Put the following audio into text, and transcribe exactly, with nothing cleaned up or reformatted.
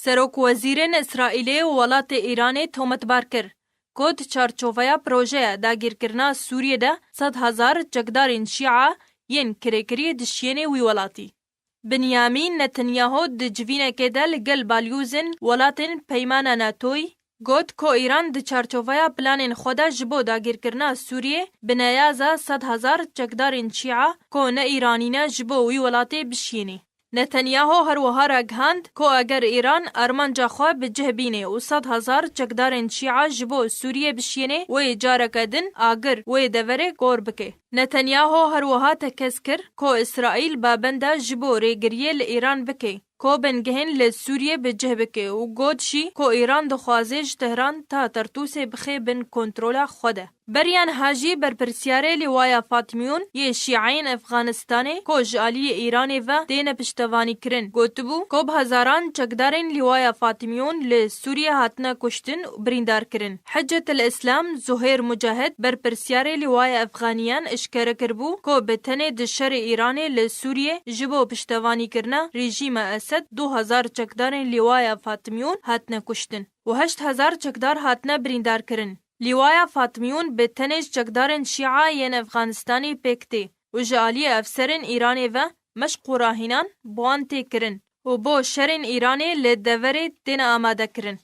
Serokwezîrên Îsraîlê û welatê Îranê tometbar kir ku di çarçoveya projeya dagîrkirina Sûriyê de sed hezar çekdarên Şîa yên kirêkirî dişiyêne wî welatî. Binyamîn Netanyahu di civînekê de li gel balyozên welatên Peymana NATOyî got ku Îran di çarçoveya planên xwe de ji bo dagîrkirina Sûriyê bi neyaza sed hezar çekdarên Şîa ku ne Îranî ne ji bo wî welatê bişiyêne. Netanyahu her wiha ragihand ku eger Îran armanca xwe bi cih bîne û sed hezar çekdarên Şîa ji bo Sûriyê bişiyêne, wê careke din agir wê deverê kor bike. Netanyahu her wiha tekez kir ku Îsraîl babenda ji bo rêgiriyê li Îran bike ku bingehên li Sûriyê bi cih bike û got jî ku Îran dixwaze ji Tehran ta Tertûsê bixe bin kontrola xwe de. Beriya niha jî berpirsiyarê Lîwaya Fatmiyûn yê Şîayên Efxanistanê ku ji aliyê Îranê ve têne piştevanîkirin, gotibû ku bi hezaran çekdarên Lîwaya Fatmiyûn li Sûriyê hatine kuştin û birîndar kirin. Hiccetil Îslam Zuhêr Mucahid, berpirsiyarê Lîwaya Efxaniyan, eşkere kiribû ku bi tenê di şerê Îranê li Sûriyê ji bo piştevanîkirina rejîma Esed du hezar çekdarên Lîwaya Fatmiyûn hatine kuştin û heşt hezar çekdar hatine birîndarkirin. Lîwaya Fatmiyûn bi tenê ji çekdarên Şîa yên Efxanistanê pêk tê û ji aliyê efserên Îranê ve meşq û rahînan bi wan tê kirin û bo şerên Îranê li deverê têne amade kirin.